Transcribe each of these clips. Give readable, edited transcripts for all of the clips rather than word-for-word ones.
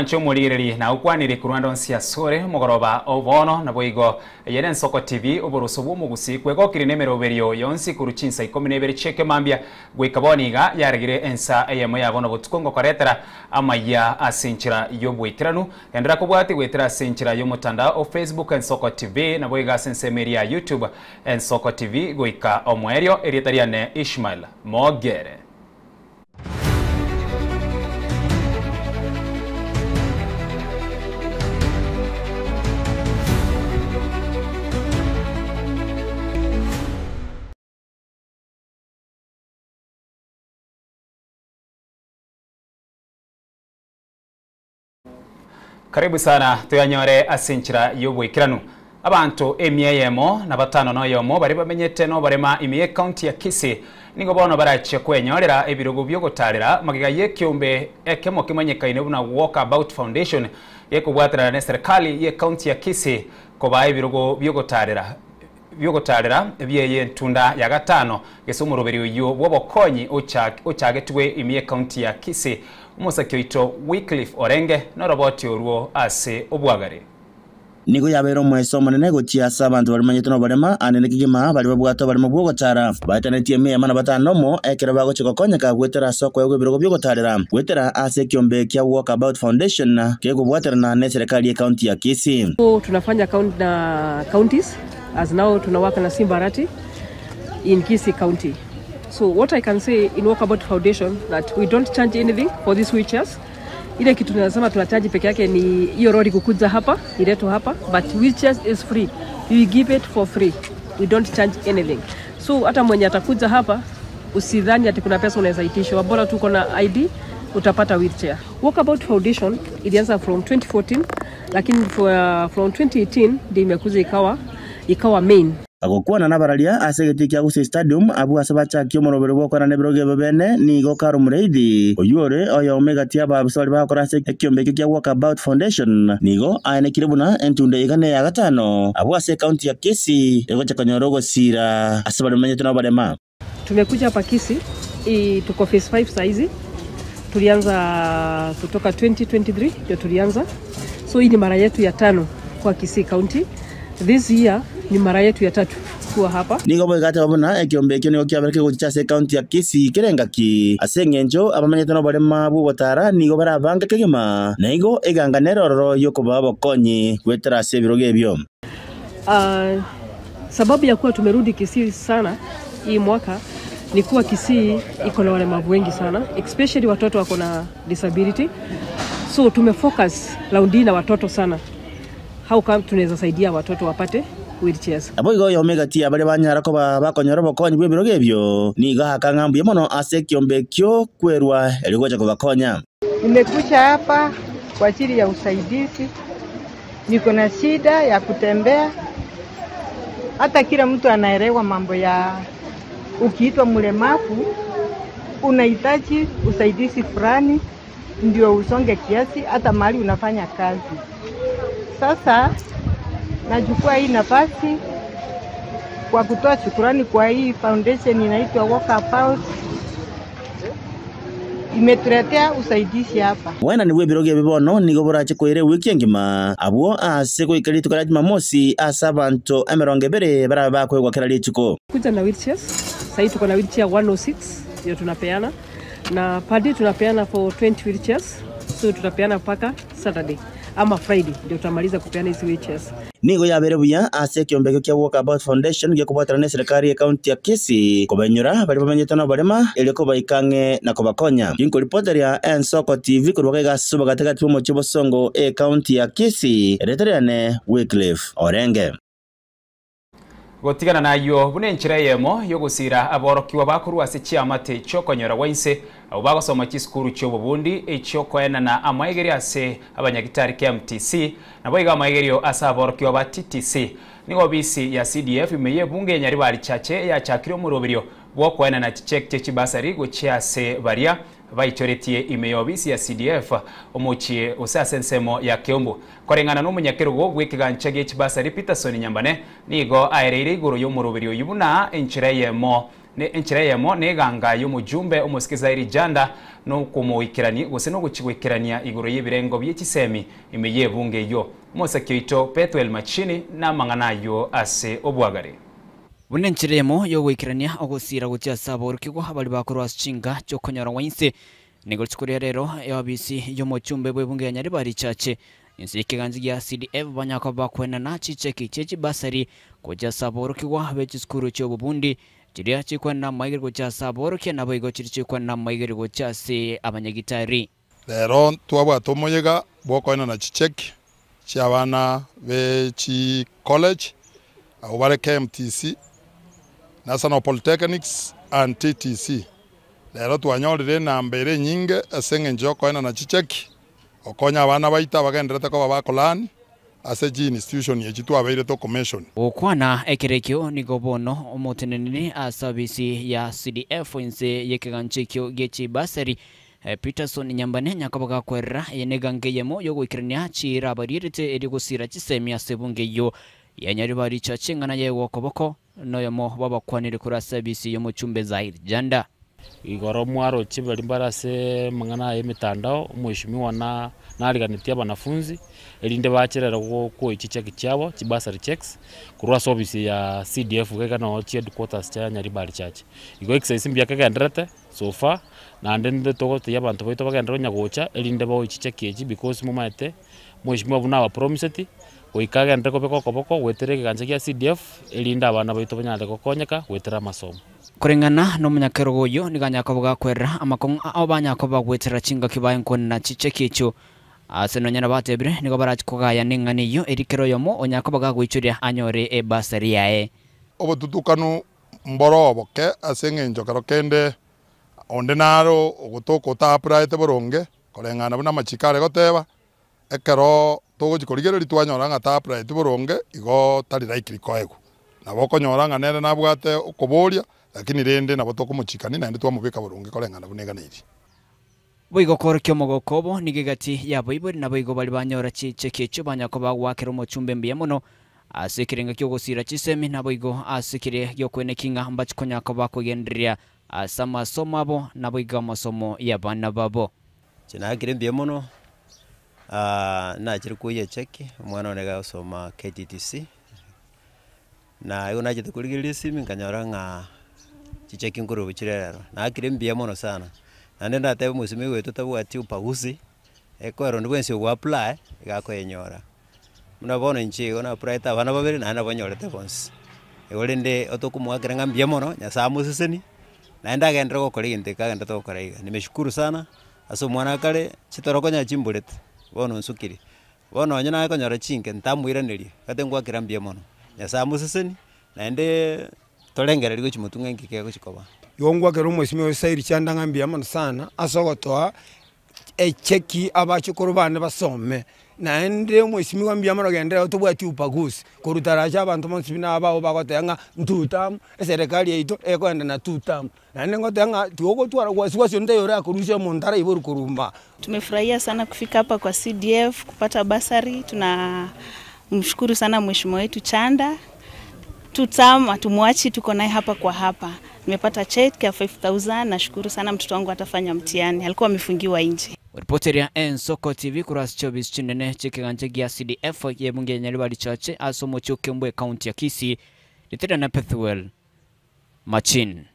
Mwanche omorigererie na okwanire korwa ande onsi asore omogoroba o bono, naboigo eye nensoko TV, oboroso bw'omogusii kwegokire nemeroberio yonsi korwa chinsa ikomi na ibere chi'ekemambia goika bono iga yaregire ensa eyemo ya bono botuko ngokoretera amayia ase enchera y'oboikeranu. Genderera kobwatia goetera ase enchera y'omotandao o Facebook Ensoko TV naboigo ase ensemo eria ya YouTube Ensoko TV goika omoerio. Erieta riane Ishmael Mogere. Karibu sana toyanyore ase enchera y'oboikeranu. Abanto emia eyemo na batano na oyomo baria bamenyete noborema ime y'ecounty ya Kisii nigo bono barachie kwenyorera ebirogo biogotarera magega y'ekeombe ekemo kemanyekaine buna Walkabout Foundation gekobwaterana neserikali y'ecounty ya Kisii kobaa ebirogo biogotarera biogotarera bi'eyentunda ya gatano gese omoroberi oyio bw'obokonyi ochagetwe ime y'ecounty ya Kisii. Omosaki oito Wycliffe Orenge noroboti orwo ase obwagare. Nigo yabeire omoeso omonene gochia ase abanto barimanyete noborema, aande kegima baria babwate oboremo bw'ogotaara, baetanetie emia na batano nomo, ekero bagochia gokonyeka goetera ase okoegwa ebirogo bi'ogotaarera, goetera ase ekiombe kia Walkabout Foundation kegobwaterana neserekari y'ecounty ya Kisii. Tunafanya na counties as now tunawaka na Simba Arati in Kisii County. So what I can say in Walkabout Foundation that we don't charge anything for these wheelchairs. Ile kitu tunasema tunacharge peke yake ni hiyo lori kukuja hapa, iletwe hapa, but wheelchairs is free. We give it for free. We don't charge anything. So hata mwenye atakuja hapa usidhani ati kuna pesa unaweza itishwa, bora tu uko na ID utapata wheelchair. Walkabout Foundation ilianza from 2014 lakini from 2018 ndio imekuja ikawa main. Agokwana nabararia ase egetii kia Gusii Stadium abwo ase bachakia omoroberi bw'okwana ebirogo ebio bene nigo Carol Mureithi oyio ore oyomo egati y'abaabisa baria bagokora ase ekiombe ekio kia Walkabout Foundation nigo aenekire buna entunda iga neya gatano abwo ase ekaunti ya Kisii egocha konyora ogosira ase baria bamenyete noborema. Tumekuja hapa Kisii, tuko phase 5 saizi. Tulianza kutoka 2023 ndio tulianza. So hii ni mara yetu ya 5 kwa Kisii County. This year ni mara yetu ya 3 kuwa hapa. Nigo boigate buna ekiombe ekio nigo kiabereke gochicha ase ekaunti ya Kisii kerengaki ase eng'encho abamenyete noborema bw'ogotara nigo barabange kegima na igo eganga nere ororo y'okobaa obokonyi goetera ase ebirogo ebio. Sababu ya kuwa tumerudi Kisii sana hii mwaka ni kuwa Kisii iko na walemavu wengi sana, especially watoto wako na disability. So tumefocus round hii na watoto sana. How come tunaweza saidia watoto wapate wheelchairs? Abo igo yomega tia bari banyara ko bakonyora bokonyi bw'ebirogo ebio nigo hakang'ambuye mono ase ekiombe kio kwerwa erigocha kobakonya. Nimekuja hapa kwa ajili ya usaidizi. Niko na shida ya kutembea. Hata kila mtu anaelewa mambo ya ukiitwa mlemavu unahitaji usaidizi fulani ndio usonge kiasi hata mahali unafanya kazi. Sasa nachukua hii nafasi kwa kutoa shukrani kwa hii foundation inaitwa Walkabout. Imetuletea usaidizi hapa. Wena ni ebirogo ebi bono nigo borache koira ewiki engima abwo ase goika rituko ria Jumamosi ase abanto emerongo ebere barabe bakoegwa kera rituko. Kuja na wheelchairs. Sasa tuko na wheelchair 106 ndio tunapeana na per day tunapeana for 20 wheelchairs. So tutapeana mpaka Saturday ama Friday ndio tutamaliza kupeana hizi wheelchairs. Nigo yabere buya ase ekiombe kia Walkabout Foundation gekobwatana na serikali ya county ya Kisii kobenyora bari bamenyete noborema erio kobaikang'e na kobakonya. Ginkoripota Ensoko TV korwa gaiga gatigati bw'omochie Bosongo e county ya Kisii ereterane Wycliffe Orenge. Gotigana nayo buna enchera eyemo yogosira aborokiwa bakorwa ase chiamate chiokonyora gwainse abo bagosoma chisukuru chiobobundi echiokoenana amaegerio ase abanyagitari KMTC nabo iga amaegerio ase aborokiwa ba TTC. Nigo obisi ya CDF ime y'ebunge ya Nyaribari Chache yachakire omoroberio bwokoenana chicheki chie chibasari gochia ase baria baichoretie ime ya obisi ya CDF omochie ose ase ensemo ya Keumbu. Koreng'ana n'omonyakerogo bw'ekigancha gia chibasari Peterson Nyambane nigo aereire igoro y'omoroberio oyu buna enchera eyemo Ne enchera eyemo neganga y'omojumbe omosike Zairi Janda nokomoikerania gose nogochia goikerania igoro y'ebirengo bie chisemi ime y'ebunge eyio. Omosaki oito Bethuel Machini namang'ana ayio ase obwagare. Buna enchera eyemo y'ogoikerania ogosiira gochia ase aborokigwa baria bakorwa ase chinka chi'okonyora gwa inse, nigo rituko ria rero eobisi y'omochumbe bw'ebunge ya Nyaribari Church inse y'ekegancha gia CDF banyare koba bakoenana chicheki chie chibasari gochia ase aborokigwa be chisukuru chi'obobundi chiria chikwenena amaigeri gochia ase aborokia naboigo chiria chikwenena amaigeri gochia ase abanyagitari. Rero ntwabwate omoyega bw'okoenana chicheki chi'abana be chicollege abwo bare KMTC, National Polytechnics and TTC. Rero twanyorire enamba ere enyinge ase eng'encho y'okoenana chicheki, gokonya abana baito abagendererete koba bakolearn ase chiinstitution echi twabeire tokommission. Gokwana ekero ekio nigo bono omoteneneri ase ofisi ya CDF inse y'ekegancha ekio gie chibasari Peterson Nyambane nyakoba gakwerera, eye neganka eyemo y'ogoikerania chiira abarierete erio gosiira chisemi ase ebunge eyio yanyarire baricha ching'ana yaegwa okoboko noyomo bw'abakwaneri korwa ase ebisi y'omochumbe Zahir Janda. Igoro mwaroche baria mbare ase amang'ana aya y'emetandao, omweshimiwa na nariganetie abanafunzi, erinde bacherere gokoa chicheki chiabo, chibursary cheques, korwa ase ofisi ya CDF iga iga noo chiheadquarters chia Nyaribari Church. Igo exercise mbuya kegendererete. So far, naende ninde togotebia abanto baito bagenderere konya gocha, erinde baoe chicheki echi because momaete, mweshimiwa buna abapromiseti, goika agenderere kobeka okoboko goetera ekegancha gia CDF, erinde abana baito banyare gokonyeka goetera amasomo. Koreng'ana nomonyakerogo oyio nigo anyare koba gakwerera amakong'u ao banyare koba bagoetera chingaki baye nkonena chicheki echio. Ase nonya nabatebire, nigo barache kogaya neng'ana eyio, erio kera oyomo onyare koba gagoichoria anyore ebasari yaye. Obotutukanu Mboro oboke ase engencho kero kende onde naro ogotoka otaapplyete boronge, koreng'ana buna amachiko are goteba, ekero togochia korigereria twanyora ng'a taapplyeti boronge, igo tari likely koegwa. Nabo okonyora ng'a nere nabwate okoboria, lakini rende nabo tokomochikani naende twamobeka boronge koreng'ana buna eganeirie. Boigo koorokia omogoko obo nigo egati y'abaibori naboigo baria banyora chicheki echio banyara koba bagoakera omochumba mbuya mono ase ekerengo ki'ogosiira chisemi naboigo ase keria gi'okoenekia ng'a mbache konyara koba bakogendereria ase amasomo abo naboigo amasomo y'abana babo. Inche nakire mbuya mono, nachire koyia echeki, omwana one iga agosoma KTTC, na igo nachete korigereria esimi nkanyora ng'a chicheki nkorwa chire rero, nakire mbuya mono sana. Naende ndatebe omosemi oito tabwati ubaguzi, ekero onde bwensi ogo apply, iga akoyenyora. Buna bono inche igo na applyete abana babere naende nabanyorete bonsi. Igo rende otokomoakera ng'a mbuya mono, Nyasaye amosesenie, naende agenderere gokora egento eke agenderete gokora iga. Nimeshukuru sana, ase omwana akare, chitoro konya chimborete, bono onsukire. Bono onye naye konyora chinke ntamoiraneria, gati ngwakera mbuya mono. Nyasaye amosesenie, naende torengereria gochia motwe ng'a inki kegochia koba. Igo ngwakera omwesimi oyo Sairi Chanda ng'a mbuya mono sana ase ogotoa echeki abachokoro bane basome, naende omwesimiwa mbuya mono genderera tobwati ubaguzi, korwa taracha abanto bonsi buna abao bagoteba ng'a two term, eserekari yaito ekoenda na two term. Naende ngoteba ng'a tigogotwara wasi wasi onde taiyo orakorusia omonto araiborwe korwa mba. Tumefurahia sana kufika hapa kwa CDF kupata bursary. Tunamshukuru sana mheshimiwa wetu Chanda. Tutam hatumwachi, tuko naye hapa kwa hapa. Nimepata cheque ya 5000 nashukuru sana, mtoto wangu atafanya mtihani, alikuwa amefungiwa nje. Oripoteria Ensoko TV korwa ase chiobisi chinene chi'ekegancha gia CDF y'ebunge ya Nyaribari Church ase omochie o Kiambu ekaunti ya Kisii, Ritera na Pethuel Machin.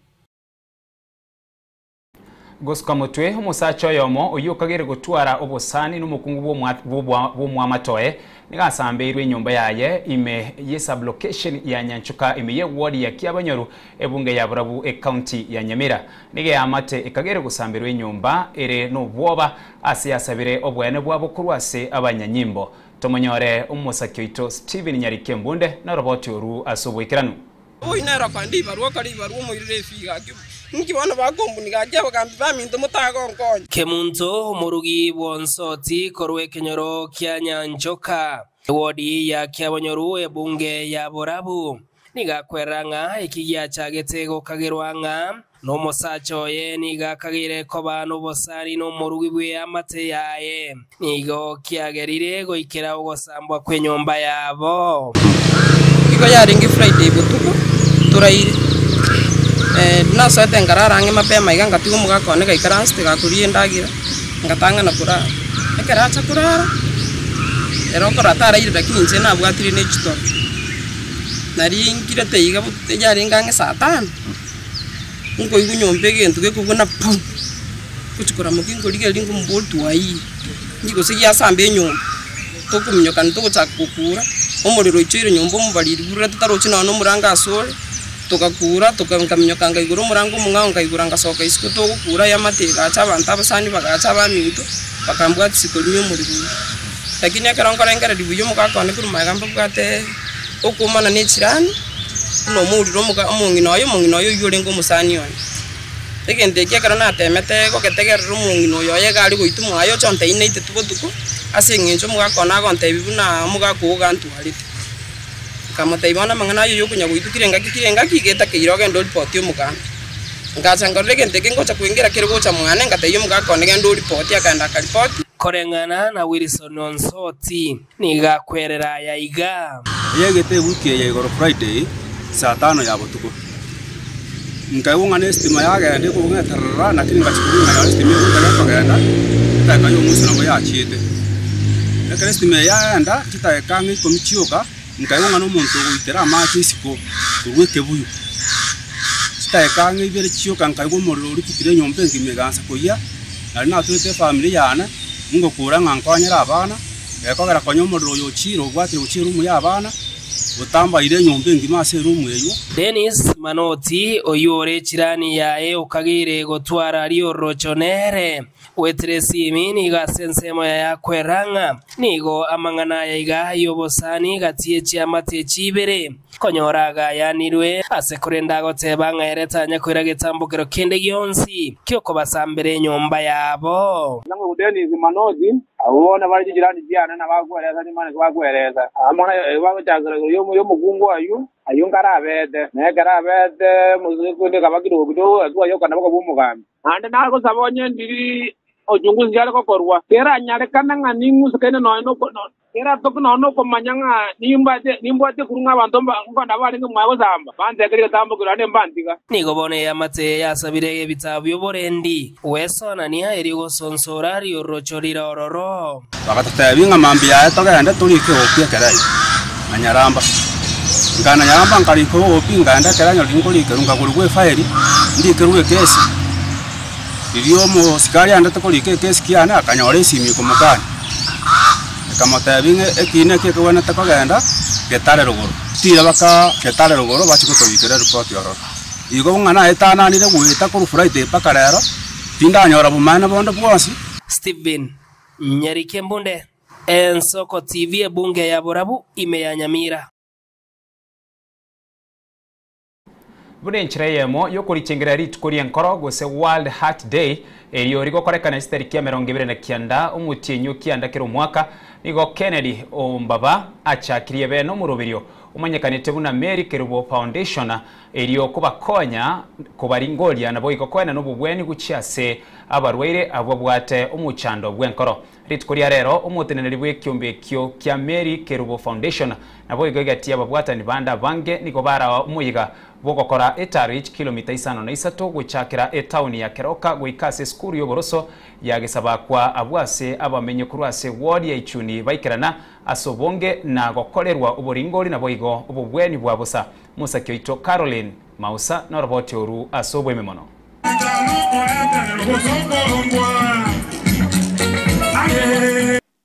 Gosuka motwe omosacha oyomo oyio okagere gotwara obosani nomokungu bw'omwamate oye, nigo asambeirwe enyomba yaye ime ye sublocation ya Nyanchuka ime ye ward ya Kiabanyoru ebunge ya Borabu ecounty ya Nyamira. Nigo eamate ekagere gosamberwa enyomba ere nobwoba ase yasabire oboene bwabo korwa ase abanyanyimbo. Tomonyore omosaki oito Stephen Nyariki Embunde noroboti oru ase oboikeranu. Oyio nere okoenda ribarua okore ribarua omoirere efii gaki. Inki bono bakombuni gaki abagambi baminto motagonkonya? Kemunto, omorugi bw'Onsoti korwa ekenyoro kia Nyanchoka, ewodi ya Kiabonyoru, ebunge ya Borabu, nigo akwerera ng'a eki giachagete gokagerwa ng'a nomosacha oye nigo akageire koba nobosani nomorugi bw'eamate yaye, nigo kiagerire goikera ogosambwa kw'enyomba yabo. Igo yarenge Friday botuko toraire. Nasoete nkarara ang'e mapema iga ngatiga omogaka one gaikaransete gakoria endagera, ngatang'ana korara. Ekero acha korara, ere okorora taraire lakini inche nabwatire ne chitoro. Nari nkirete iga yarenge ang'e saa tano, nkoigwa nyomba egento gekogwa na puu, ngochia koramokia nkorigereria nkomoboria twaiyire, inki gose giasamba enyomba, tokominyokana togochaka gokura, omorero oichoire nyomba omobariri burure totarochi nonya na omorango asore. Togakura, nkaminyoka nkaigora omorango omong'ao, nkaigora ngasoka isiko togokura, eamate egacha, abanto abasani bagacha, abaminto bakambwatisia korimia omorero oyio. Lakini ekero nkorengereria buya omogaka one korwa magega mbabwate okoomana ne chirani, buna omourire omoga omong'ina oye, omong'ina oye oyio orenge omosani one. Egento ekio ekero natemete gogetegerera omong'ina oyo oye iga are goitwa mwaye oche ontebie naiteti botuko, ase eng'encho omogaka one agontebia buna omogaka oo gantwarete. Nkamotebia, Bono amang'ana ayio yokonya goitwa kera engaki kera engaki iga etakeire ogende oripoti omogambi. Ngacha nkarora egento eke ngocha koengera kere gocha mwane, ngatebia omogaka one, Genda oripoti, akaenda akaripoti. Koreng'ana na Wilson Onsoti, nigo akwerera aya iga. Eyegete ewiki eye igoro Friday saa tano ya botuko. Nkaigwa ng'a nestima yagenda ekobua ng'a etarara lakini ngachia korwa nkanyora estima egoika gekogenda, edageka ya omwisho nabo yachiete. Ekero estima eye yaenda, chidageka ang'e ikomi chioka, nkaigwa ng'a nomonto ogoitera amache isiko korwa ekebuyu. Chidageka ang'e ibere chioka nkaigwa omorero orikutire enyomba engima egaansa koyia, naende natwete efamiri yane, ngokura ng'a nkonyere abana, gekogera konya omorero oyo ochire obwatire gochia eroom ya abana. Otambaire enyomba engima ase erumu eyio. Dennis Manoti, oyio ore echirani yaye okageire gotwara riorocho nere, goetera esimi nigo ase ensemo yaye akwera ng'a nigo amang'ana aya iga y'obosani gati ye chiamate echi ibere konyora agayanirwe ase korende agoteba ng'a ere tanya koira getambokero kende gionsi ki'okobasambera enyomba yabo. Dennis Manoti, Abwo bono bare chichirani chiane na bakweresa nimanye bakweresa. Amo naye bagochakera igoro y'omokungu oyio, ayio nkarabete, na ekero abete omosunte ekaba kidogo kidogo, hatua y'okana bokaba omogambi. Naende nagosaba onye ndiri ochungusi are gokorwa, keranyarekane ng'a ning'usekaine nonya keratoke nonya nokomanya ng'a nimbwate ekurung'a ng'a abanto nkonda barenge mwaye gosamba, bantekerie egetambokero naende mbantiga. Nigo bono eamate eye yasabire ebitabu bi'oborendi gwesonania erio gosonsora riorocho rire ororo. Bagatotebia ng'a mambia yaye togende torike opi ekerenyo na Nyaramba. Nkaenda Nyaramba nkarika opi nkaenda ekerenyo riria nkorikerwa nkagorigwa efairi ndikerwe ekesi. Riria omosikari aendete korika ekesi kiane akanyora esimi ekomokania, ekamotebia ng'a ekina eke ekegwenerete kogenda getare rogoro. Tira baka getare rogoro bachie gotorikera eripoti ororo. Igo ng'a naetananire goeta korwa Friday mpaka rero, tindanyora bomaene bonde bwonsi. Stephen Nyarike Mbunde, Ensoko TV Ebunge ya Borabu ime ya Nyamira. Buna enchera eyemo y'okorichengera rituko ri'enkoro gose World Heart Day, erio rigokorekana chitariki 29 omotienyi o kianda kera omwaka, nigo Kennedy Ombaba achakirie bene omoroberio omanyekanete buna Mary Kerubo Foundation erio kobakonya kobaringoria naboigo koenana obobweni gochia ase abarwaire abwo babwate omochando bw'enkoro. Rituko ria rero omoteneneri bw'ekiombe ekio kia Mary Kerubo Foundation naboigo egati y'ababwatani bande abange nigo baraoa omoyega bw'ogokora etaro ye chikilomita 53 gochakera etaoni ya Keroka goika ase esukuru y'oboroso ya Gesabakwa abwo ase abamenyi korwa ase ward ya Ichuni baikerana ase obonge na gokorerwa oboringori naboigo obobweni bwa bosa. Mosaki oito Caroline Mausa noroboti oru ase obweme mono.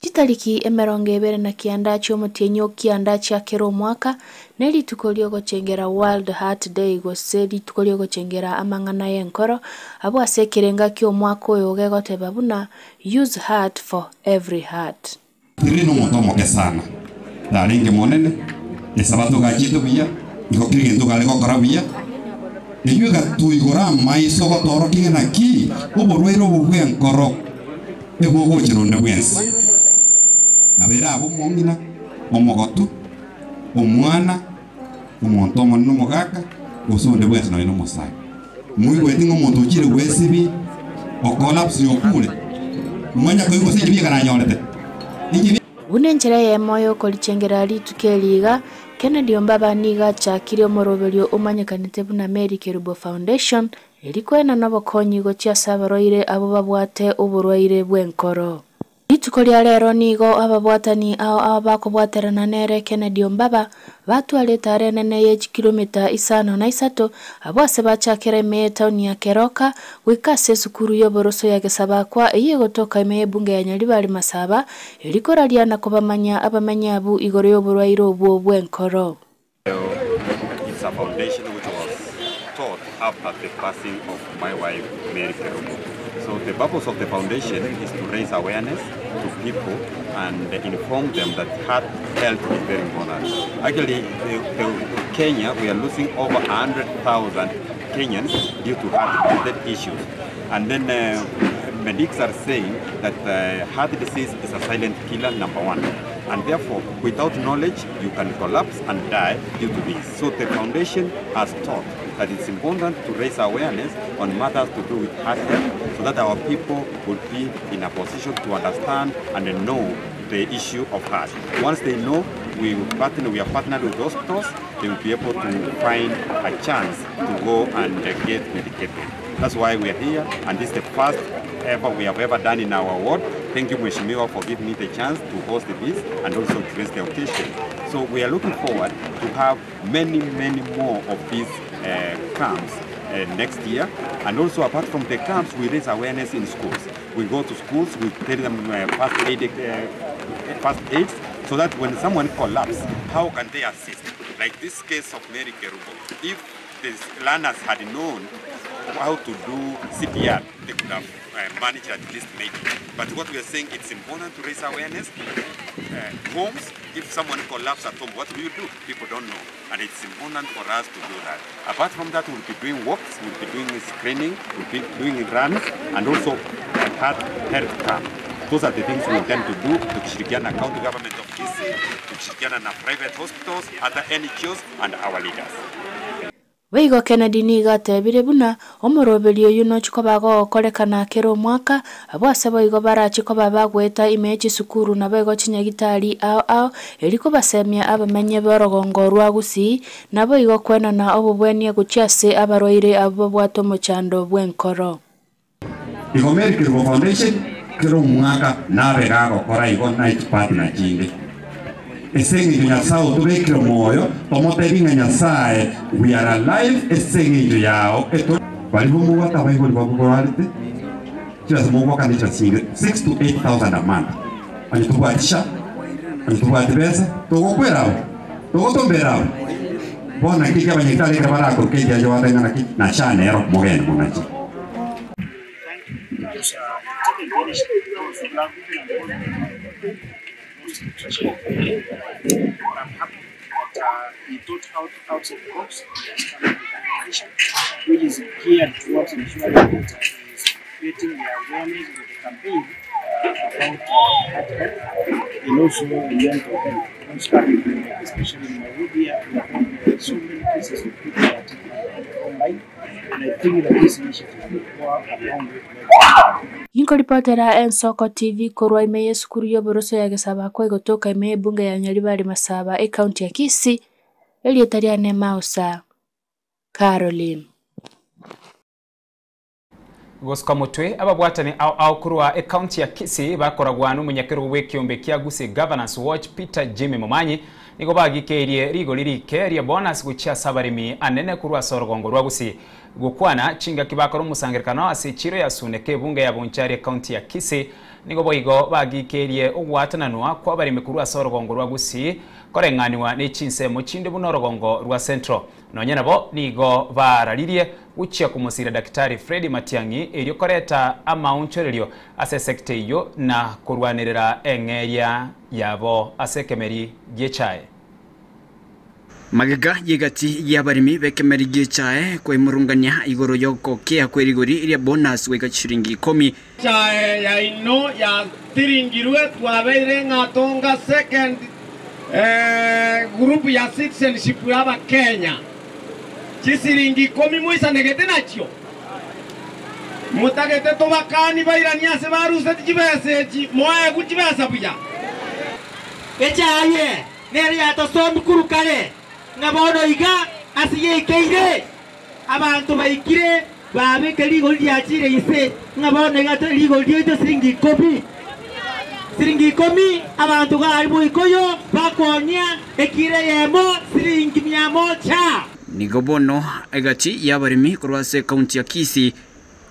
Chitariki 29 chi'omotienyi o kianda chia kera omwaka nerituko riogochengera World Heart Day gose rituko riogochengera amang'ana y'enkoro, abwo ase ekerenga ki'omwaka oyo gegoteba buna Use heart for every heart. Ere nomonto omoke sana, tarenge monene, Esabato gachiete buya, igo kera egento kare gokora buya. Eyio egatuigora amaiso gotoorokia ng'a naki oborwaire obo bw'enkoro ebogochera onde bwensi. Nabo erabe omong'ina, omogotu, omwana, omonto omonene omogaka, gose onde bwensi nonya nomosae. Moigweti ng'a omonto ochire gwesibia, okolapse okure? Mwanya koigwa gose inche bieka nanyorete? Inche Buna enchera eyemo y'okorichengera rituko eri iga, Kennedy Ombaba nigo achakire omoroberio omanyekanete buna Mary Kerubo Foundation, erio koenana obokonyi gochia ase abarwaire abwo babwate oborwaire bw'enkoro. Rituko ria rero nigo ababwatani ao ao bakobwaterana nere Kennedy Ombaba batware etara enene ye chikilomita isano na isato abwo ase bachakera ime y'etaoni ya Keroka goika ase esukuru y'oboroso ya Gesabakwa eyio egotoka ime y'ebunge ya Nyaribari Masaba erio koraria na kobamanya abamenyi abwo igoro y'oborwaire obwo bw'enkoro. It's a foundation which was taught after the passing of my wife Mary Kerubo. So the purpose of the foundation is to raise awareness to people and inform them that heart health is very important. Actually, the, the Kenya, we are losing over 100,000 Kenyans due to heart-related issues. And then uh, medics are saying that uh, heart disease is a silent killer, number one. And therefore, without knowledge, you can collapse and die due to this. So the foundation has taught that it's important to raise awareness on matters to do with heart health so that our people would be in a position to understand and know the issue of heart. Once they know, we will partner, we are partnered with hospitals, they will be able to find a chance to go and get medicated. That's why we are here, and this is the first ever we have ever done in our ward. Thank you, Mheshimiwa, for giving me the chance to host this and also grace the occasion. So we are looking forward to have many, many more of these camps next year. And also, apart from the camps, we raise awareness in schools. We go to schools, we tell them first aid, first aids, so that when someone collapses, how can they assist? Like this case of Mary Kerubo. If the learners had known how to do CPR, they could have managed at least maybe. But what we are saying, it's important to raise awareness. Homes, if someone collapses at home, what do you do? People don't know. And it's important for us to do that. Apart from that, we'll be doing walks, we'll be doing screening, we'll be doing runs, and also heart health camp. Those are the things we intend to do, tukishirikiana na county government of Kisii, tukishirikiana na private hospitals, other NGOs, and our leaders. Boigo Kennedy nigo atebire buna omoroberi oyu nochi koba gogokorekana kera omwaka abwo ase boigo barachi koba bagoeta ime ya chisukuru nabo igo chinyagitari ao ao eri kobasemia abamenye b'orogongo rwa Gusii nabo igo kwenana obobwenia gochia ase abarwaire abwo babwate omochando bw'enkoro. Igo Mary Kerubo Foundation kera omwaka nabe gagokora igo na echipartner chinde. Ase eng'encho Nyasae otobekire moyo, tomotebi ng'a Nyasae we are alive ase eng'encho yao eto bari bomobwate abaibori babu borwarete chibesa mogwakana chibesa chinge 6 to 8000 a month onye tobwati sha onye tobwati besa togokwera abo togotombera abo bono naki eki abanyagitari ekero barakoruka ekiacha bateba ng'a naki na sha nero mogende monache. which is geared towards ensuring that is creating the awareness of the campaign about heart health and also mental health. Constantly, especially in Nairobi, we have so many cases of people that are online, and I think that this initiative will go a long way to make Inkoripotera Ensoko TV korwa ime y'esukuru y'oboroso ya Gesabakwa egotoka ime y'ebunge ya Nyaribari Masaba ecounty ya Kisii, erieta riane Mausa Caroline. Gosuka mutwe ababwatani ao ao korwa ecounty ya Kisii bakoragwa n'omonyakerogo bw'ekiombe kia Gusii Governance Watch Peter Jimmy Momanyi nigo bagikeirie rigori rike ria bonus gochia ase abaremi anene korwa ase orogongo rwa Gusii gokwana chingaki bakora omosangerekano ase echiro ya Suneka ebunge ya Bonchari ecounty ya Kisii nigo boigo bagikeirie ogwatananwa kwa abaremi korwa ase orogongo rwa Gusii koreng'aniwa na chinsemo chinde buna orogongo rwa Central nonye nabo nigo bararirie gochia komosira Daktari Fred Matiang'i erio koreta amaonchorerio ase esekta eyio na korwanerera eng'eria yabo ase ekemeri gia echae. Magega yegati y'abaremi b'ekemeri gia echae koimurungania igoro y'ogokea kwa erigori ria bonus goika chiringi 10. Chae ya ino ya tiringirwe twabeire ng'atonga second group ya citizenship ya Kenya chisiringi 10 mwisanegete nachio mutagete tobakani bairani ase baruseti chibesa echi moegu chibesa buya echaye Nere yatosomi korwa kare, ng'a bono iga ase yaikeire, abanto baikire babeke rigori riachire inse, ng'a bono iga rigori riaito siringi ikomi. Siringi ikomi, abanto gari boikoyo bakoonia ekiro eyemo siringi mia mocha. Nigo bono egati y'abaremi korwa ase ekaunti ya Kisii,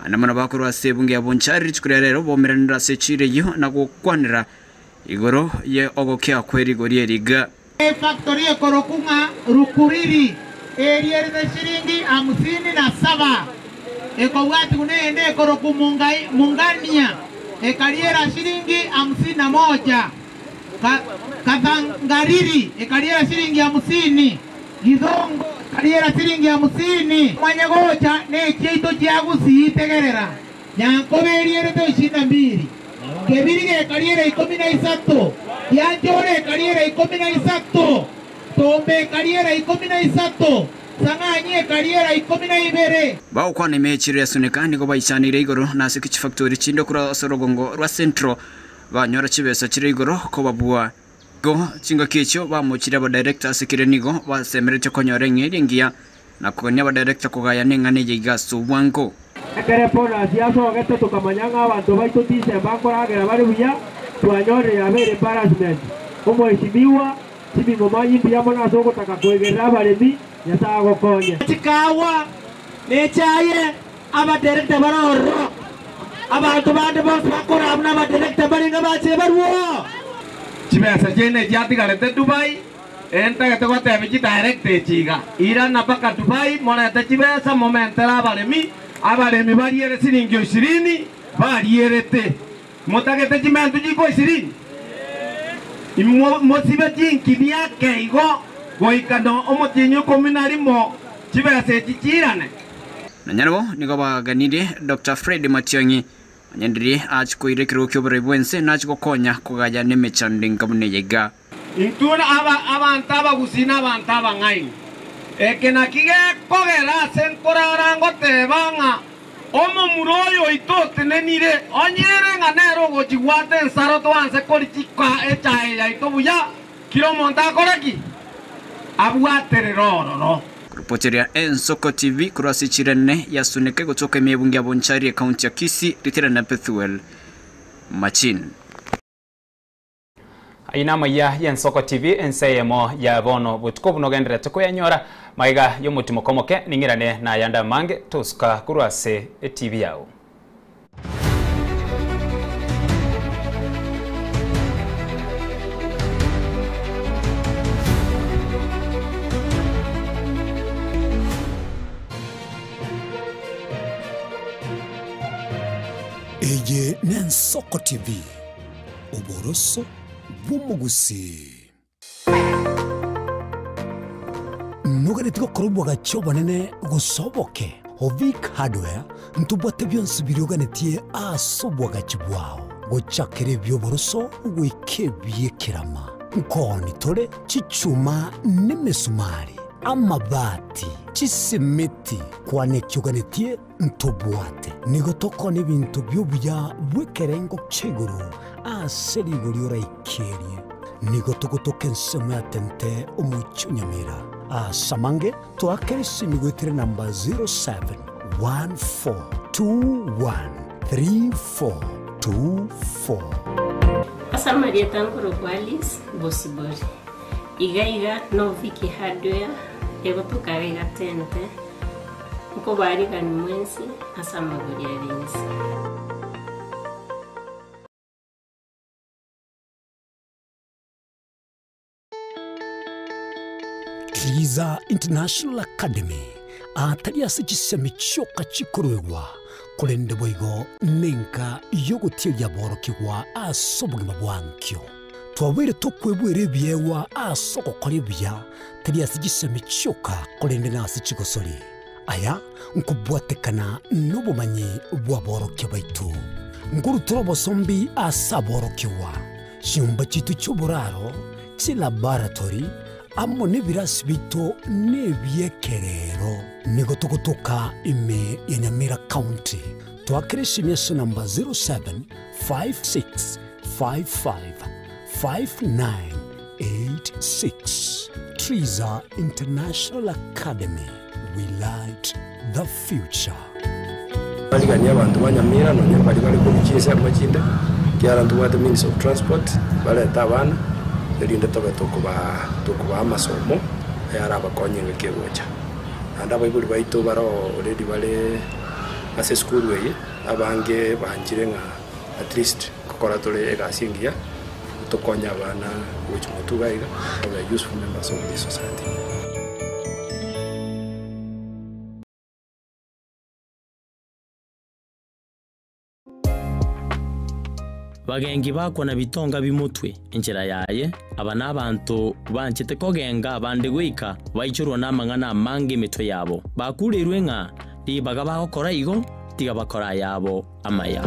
Andamana bakorwa ase ebunge ya Bonchari rituko ria rero baumeranire ase echiiro eyio na gokwanera igoro ye ogokea kwe rigori eri iga. Efactory ekorokwa ng'a Rukuriri erierete shilingi hamsini na saba, ekobwatigwa neyende ekorokwa Mungania ekariera shilingi hamsini na moja, Kathangariri ekariera shilingi hamsini, Githongo ekariera shilingi hamsini. Omanye gocha nechiaito chia Gusii tegerera, Nyankoba erierete ishirini na mbili, Kebiriga ekariera ikomi na isato, Gianchore ekariera ikomi na isato, Tombe ekariera ikomi na isato, Sang'anyi ekariera ikomi na ibere. Bagokwana ime y'echiro ya Suneka nigo baichaneire igoro na ase chifactori chinde korwa ase orogongo rwa Central banyora chibesa chire igoro kobabua. Igo chingaki echio bamochire abadirector ase keria nigo basemeretie konyora eng'eria engiya na kogania abadirector kogayana eng'ana eye iga ase obwango. Ekero Bonus yasogete tokamanya ng'a abanto baito tisemba nkoragera bare buya, twanyorire yabeire embarrassment. Omweshimiwa, chiming'oma imbuya mono ase ogotaka koigerera abaremi, Nyasae agokonye. Chikawa ne echaye, abadirector bare ororo, abanto bande bonsi bakore abwo nabadirector barenge bachire barwoo. Chibesa chiaino echiatigarete Dubai, Entagete gotebia chidirector echi iga, Irana mpaka Dubai morete chibesa momentere abaremi, abaremi bariere siringi ishirini barierete. Motagete chimentu chikwa ishirini? Mosibe chinki biake igo goika no omotienyi okomi na rimo chibesa echi chiirane. Nonya nabo nigo baganirie Doctor Fred Matiang'i onye ndiria achia koira ekerogo ki'oborai bw'ense nachia gokonya kogaya nemechando enga buna eye iga. Intwe abanto abagusii na abanto abang'aini, eke naki gekogera ase nkorara ngoteba ng'a omomura oyo oito otenenire, onye ere ng'a nere ogochigwata ensaro twanse korichika echae yaito buya, kera omonto akore ki? Abwaterere ororo. Koripoteria Ensoko TV korwa ase chirene ya Suneka egotoka ime y'ebunge ya Bonchari ekaunti ya Kisii, ritera na Bethuel Machin. Ayio namaiya y'Ensoko TV, ense eyemo ya bono botuko buna ogendererete koyanyora magega y'omotimoko omoke ning'irane nayande amange tosuka korwa ase etibi yao. Eye n'Ensoko TV. Oboroso bw'omogusii. Noganeti gokora obwagachi obonene gose oboke? Ovic Hardware ntobwate bionsi biria oganetie ase obwagachi bwao, gochakera ebi'oboroso goika ebi'ekerama. Nkooni tore chichuma nemesumari, amabati, chisimiti, kwana eki oganetie Ntobwate. Nigo tokona ebinto bi'obuya bw'ekerengo kia igoro ase rigori oraikerie. Nigo togotoka ensemo ya tente omochie o Nyamira. Ase amange toakere esimi goetera enamba 0714213424. Ase amarieta nkorokwa Alice Bosibori. Iga iga no Vicky Hardware egotoka iga iga Tente. Nkobaarigani mwensi ase amagori are inse. Triza International Academy atari ase chisemi chioka chikoruegwa, korende boigo nenka y'ogotieria aborokigwa ase obogima bwa nkio. Twabeire tokwebwera ebiegwa ase ogokora ebuya, tari ase chisemi chioka, korende nase chigosori. Aya nkobwatekana nobomanyi bw'aborokia baito. Nkorutora obosombi ase aborokigwa, chinyomba chiaito chi'oboraro, chilaboratory, amo nebirasi biaito nebi'ekerero. Nigo togotoka ime ya Nyamira County. Toakere esimi ase namba 0756 55 59 8. 6. Triza International Academy, we light the future. Bariganie abanto ba Nyamira nonya mbaria bare korwa chinsemo chinde, ekiagera ntobwate means of transport, barete abana, erinde tobe tokobaa tokobaa amasomo ayarabakonye engaki egocha. Naende abaibori baito bare already bare ase esukuru eye, abange banchire ng'a at least nkokora tore egasi engiya, tokonye abana gochia motwe iga iga, babe useful members of this society. Bagenki bakwa na bitonga bimotwe enchera yaye, aba nabanto banchete kogenga abande goika baichorwa namang'ana amange emetwe yabo. Bakureirwe ng'a ribaga bagokora igo, tiga bakore ayabo amaya.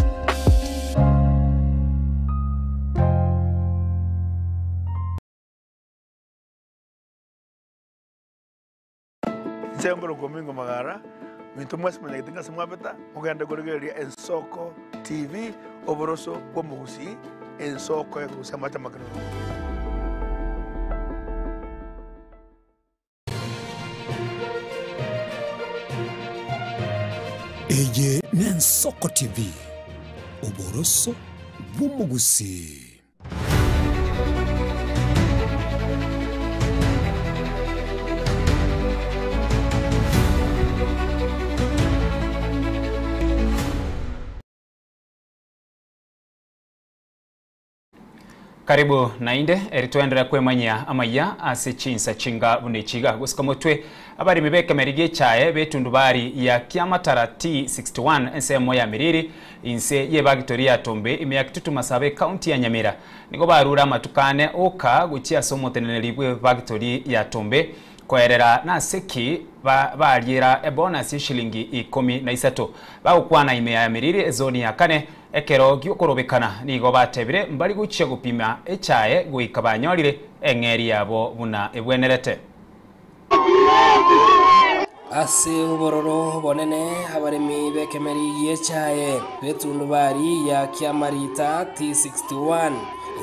Inche nkorokwa Omingo Magara, minto mwensi monyagete ng'a ase mwabeta, mogende korigereria Ensoko TV, oboroso bw'omogusii, ensoko ekorusia amache amakenunu. Eye n'Ensoko TV, oboroso bw'omogusii. Karibu nainde eri twenderera kwemanyia amaya ase chinsa chinga buna echiga gosika motwe abarimi b'ekemeri gi'echae b'etundubari ya Kiamatara T61 ensemo ya Miriri inse y'ebagitori ya Tombe ime ya Kitutu Masaba ekaunti ya Nyamira nigo barure amatuko ane oka gochia ase omoteneneri bw'ebagitori ya Tombe koerera nase ki bariera ebonus y'eshilingi ikomi na isato bagokwana ime ya Miriri ezoni ya kane Ekero gi'okorobekana nigo batebire mbari gochia gopima echae goika banyorire eng'eria yabo buna ebwenerete. Ase obororo obonene abaremi b'ekemeri gi'echae b'etundubari ya Kiamarita T61,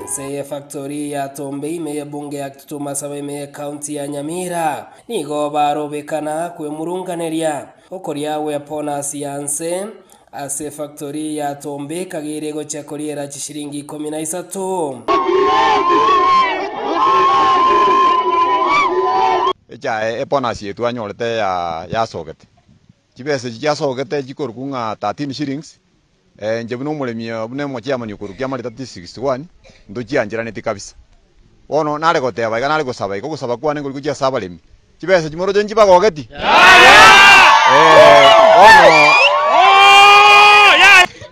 inse y'efactori ya Tombe ime y'ebunge ya Kitutu Masaba ime y'ecounty ya Nyamira, nigo barobekana kwemurunganeria okoria gw'eponasi ya nse Ase efactori ya Tombe ekageire gochia koriera chishiringi ikomi na isato. Echae ebonus eye twanyorete ya yasogete, chibesa echi chiasogete chikorokwa ng'a 13 shillings, inche buna omoremi buna omochairman okorwa kiamari 3061, ntochiancheraneti kabisa. Bono nare goteba iga nare gosaba iga, ogosaba kwane nkori gochia ase abaremi, chibesa chimoroche nchibagogeti? Eh, bono.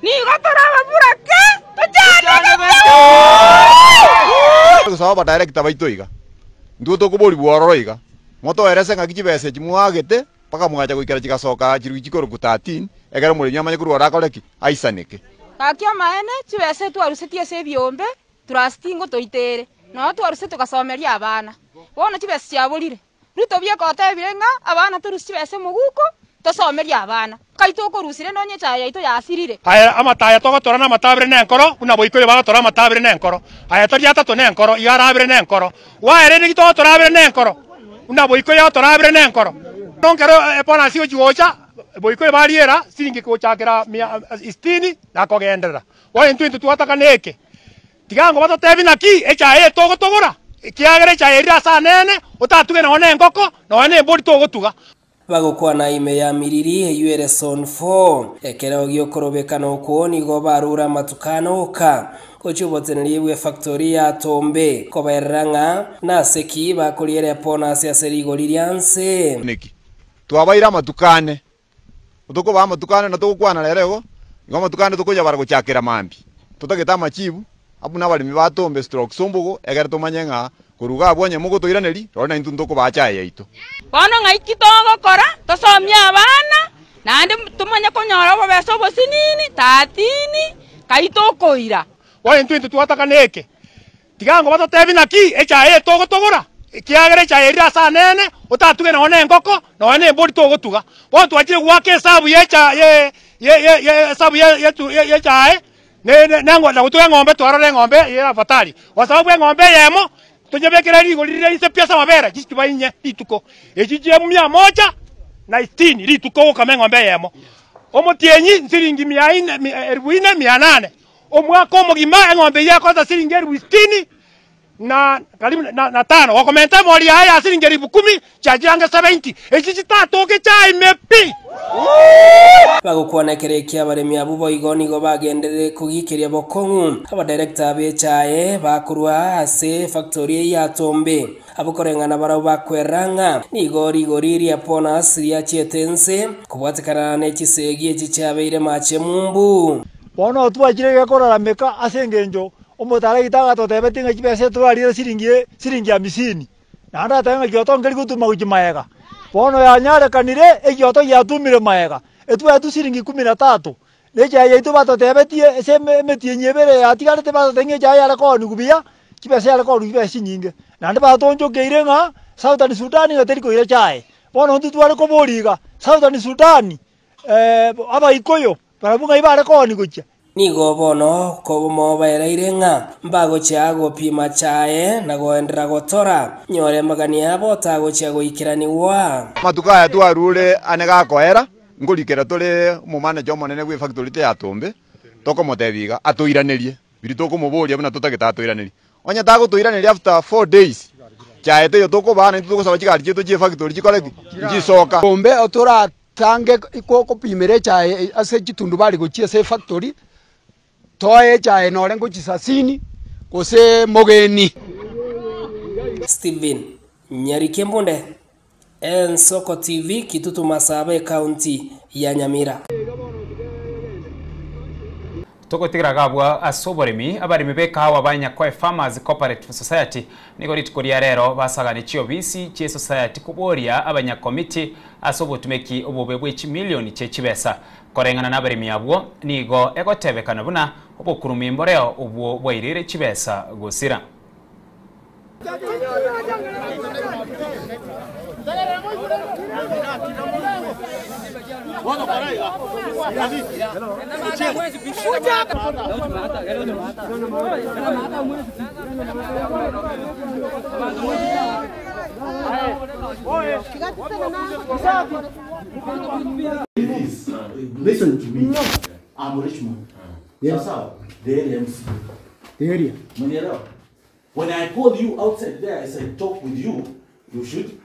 Nigo tore ababurake, tochandegete. Gosaba abadirector baito iga, intwe tokoborigwa ororo iga, motoerese ng'aki chibesa echi mwagete mpaka mwacha goikera chigasoka chirugi chikorokwa 13, ekero omoremi amanye korwa ore akore ki? Aisaneke. Gaki amaene, chibesa etwarusetie ase ebiombe, Trust ngotoitere, nonya twaruse togasomeria abana. Bono chibesa chiaborire. Ruto bieka otebire ng'a abana torusie chibesa emoguko tosomerie abana. Nkai tokorusire nonya echae yaito yasirire. Aye amataya togotora namatabire nenkoro, buna boikoyo bagotora amatabire nenkoro. Aye tori atato nenkoro, iga arabire nenkoro. Gwaerire niki togotora abere nenkoro, buna boikoyo agotora abere nenkoro. Nkero ebonasi egochi gocha, boikoyo bariera siringi gochakera mia sitini na kogenderera. Bono intwe intwe twataka neke, tiga ngobatotebie naki echae eye togotogora, ekiagera echae erire ase anene, otatuge nonya nengoko, nonya nembori togotuga. Bagokwana ime ya Miriri eyio ere Zone 4. Ekero gi'okorobekana okwo nigo barure amatuko ane oka gochia oboteneneri bw'efactori ya Tombe, kobaerera ng'a nase ki bakoriera eponasi ase rigori ria nse. Neki twabaire amatuko ane Tokobaa amatuko ane na togokwana rero igo, igo amatuko ane tokoyabara gochakera mambia. Totagete amachibu, abwo nabaremi ba Tombe stroke Sombogo, egere tomanye ng'a korwa iga abwo onye mogotoiraneria, rori naintwe ntokobaa chaye yaito. Bono ng'ai ki togokora? Tosomie abana, naende tomanye konyora obobesa obosinini, tatini, kai tokoira. Bono intwe intwe twataka neke, Tiga ngobatotebie naki echae eye togotogora, ekiagera echae erire ase anene, otatuge nonya nengoko, nonya nembori togotuga. Bono twachire goaka esabu y'echa ye ye ye ye esabu ye yetu ye y'echae ne ne na gotuga eng'ombe twarora eng'ombe eye afadhali, kwa sababu eng'ombe eyemo. Tonyebekere rigori riria inse pi ase amabere chisiba inye rituko, echi chia mia moja na sitini rituko ogokama eng'ombe eyemo. Omotienyi nsiringi mia ine, elifu ine mia nane. Omwaka omogima eng'ombe eyio ekosa siringi elifu sitini na karibu na, na tano. Gokomenta emori yaye ya siringi elifu kumi, chiachire ange 70. Echi chitatoke chiaime pi. Bagokwana ekero ekia abaremi abwo boigo nigo bagenderere kogikeria bokong'u abadirector b'echae bakorwa ase efactory eyio ya Tombe. Abwo koreng'ana barabwo bakwerera ng'a nigo rigori ria bonus riachiete inse kobwatekana ne chisegi echi chiabeire mache mumbu. Bono twachire iga korarameka ase engencho omotaragita agatotebetie ng'a chibesa torarire siringi siringi hamsini, naende agateba ng'a gioto nkeri gotuma gochia maega. Bono yanyarekanire egioto giatumire maega, etwaetwe siringi kumi na tatu, na echae yaito batotebetie ase emetienyi ebere yatigarete batotebia ng'a echae yare koonigwa buya, chibesa yare koonigwa chibesa chinyinge. Naende batoonchokeire ng'a Southern Sudan ng'a teri koira chae. Bono intwe tware koboria iga, Southern Sudan, Abaikoyo, barabwo ng'ai bare kooni gochia? Nigo bono komobaereire ng'a mbagochia gopima chaye na goenderera gotora, nyore amagani abo tagochia goikeranigwa. Amatuko aya twarure ane gakoera, nkorikera tore omomanager omonene bw'efactory ya Tombe, tokomotebia iga, atoiranerie biria tokomoboria buna totagete atoiranerie. Onye tagotoiraneria after 4 days, chaye teiyo tokobaa naintwe togosaba chigari chiaito chia efactory chikore ki? Nchisoka. Tombe otoratange gopimera echae ase chitundubari gochia ase efactory, toe echae nore ngochia Sasini gose Mogeni. Stephen Nyariki Embunde, Ensoko TV, Kitutu Masaba, Ekaunti ya Nyamira. Togotigera gabwa ase oboremi, abaremi b'ekahawa ba Nyakoe Farmers Cooperative Society nigo rituko ria rero basagane chiobisi chie society koboria abanyakomiti ase obotumeki obobe bwe chimilioni chie chibesa. Koreng'ana na abaremi abwo nigo egotebekana buna obokurumi mboreo obwo bwairire chibesa gosira. Listen to me. I'm Richmond. Yes. Sasa, the area MC. The area. Umenielewa? When I call you outside there, as I talk with you, you should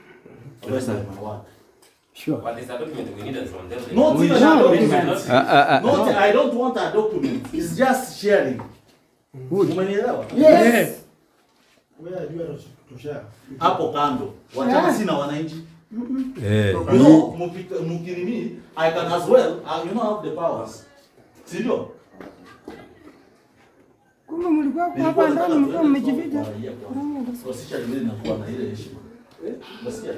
respect my word. Sure. But there's a document we needed from them. Not even a document. Not, I don't want a document. It's just sharing. Umenielewa? Yes. Where do you want to share? Hapo kando. Wachana Yeah. sina wananchi. Eh. You know, mukinini, I can as well, you know, have the powers. Si ndio? Kumbe mlikuwa hapa ndani mlikuwa mmejificha. Wasisha mimi nakuwa na ile heshima. Unasikia?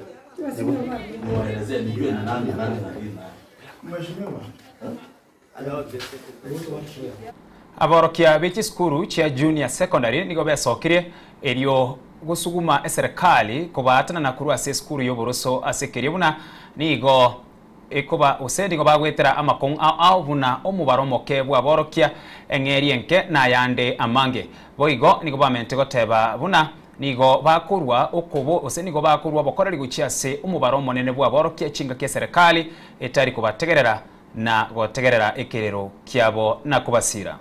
Niwaelezee nijue na nani na nani na nini na. Mheshimiwa. Aborokia be chisukuru chia junior secondary nigo besokirie erio gosuguma eserikali kobaatana na korwa ase esukuru ya oboroso ase ekeria buna nigo ekoba ose nigo bagwetera amakong'u ao ao buna omobaro omoke bwa aborokia eng'eri enke nayande amange. Boigo nigo bamente goteba buna nigo bakorwa okobo ose nigo bakorwa bokoreri gochia ase omobaro omonene bwa aborokia chingaki eserikali etari kobategerera na gotegerera ekerero kiabo na kobasira.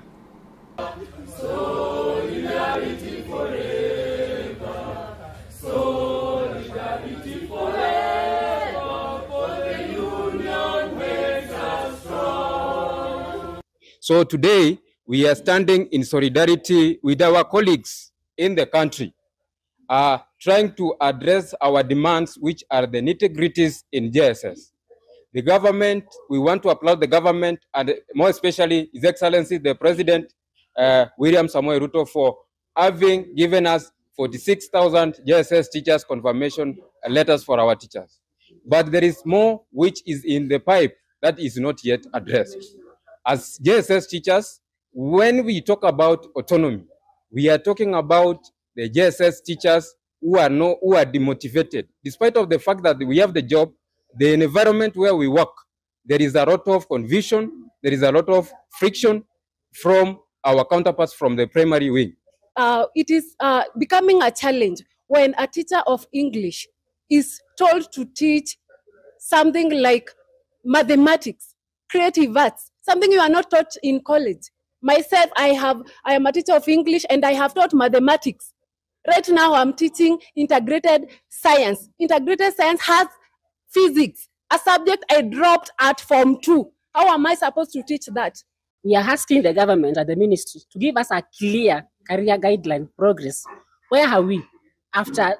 Solidarity forever. Solidarity forever. For the union makes us strong. So today, we are standing in solidarity with our colleagues in the country, trying to address our demands, which are the nitty-gritties in JSS. The government, we want to applaud the government, and more especially His Excellency the President, William Samoei Ruto, for having given us 46,000 JSS teachers confirmation letters for our teachers. But there is more which is in the pipe that is not yet addressed. As JSS teachers, when we talk about autonomy, we are talking about the JSS teachers who are no, who are demotivated. Despite of the fact that we have the job, the environment where we work, there is a lot of confusion, there is a lot of friction from our counterparts from the primary wing. It is becoming a challenge. when a teacher of English is told to teach something like mathematics, creative arts, something you are not taught in college. Myself, I have I am a teacher of English and I have taught mathematics. Right now I'm teaching integrated science. Integrated science has physics, a subject I dropped at Form 2. How am I supposed to teach that? We are asking the government and the ministry to give us a clear career guideline progress. Where are we after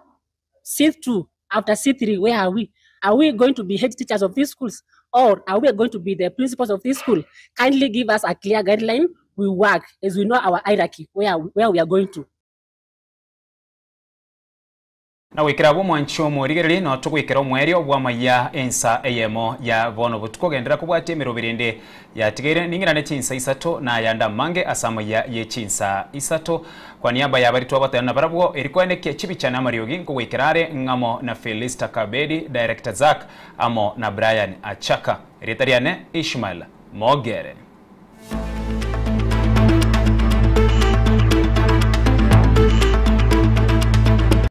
C2, after C3? Where are we? Are we going to be head teachers of these schools or are we going to be the principals of this school? Kindly give us a clear guideline. We work as we know our hierarchy, where, where we are going to. Na goikera abwo omwanchi omorigereria no togoikera omoerio bw'amaiya ensa eyemo ya bono botuko genderera kobwatia emeroberi ende yatigaire ning'irane chinsa isato na ayande amange ase amaiya ye chinsa isato. Kwa niaba ya baria twabatana nabarabwo eri koenekia chibicha na amariogi nkogoikera are ng'amo na Felista Kabedi, Director Zack amo na Brian Achaka. Erieta riane Ishmael Mogere.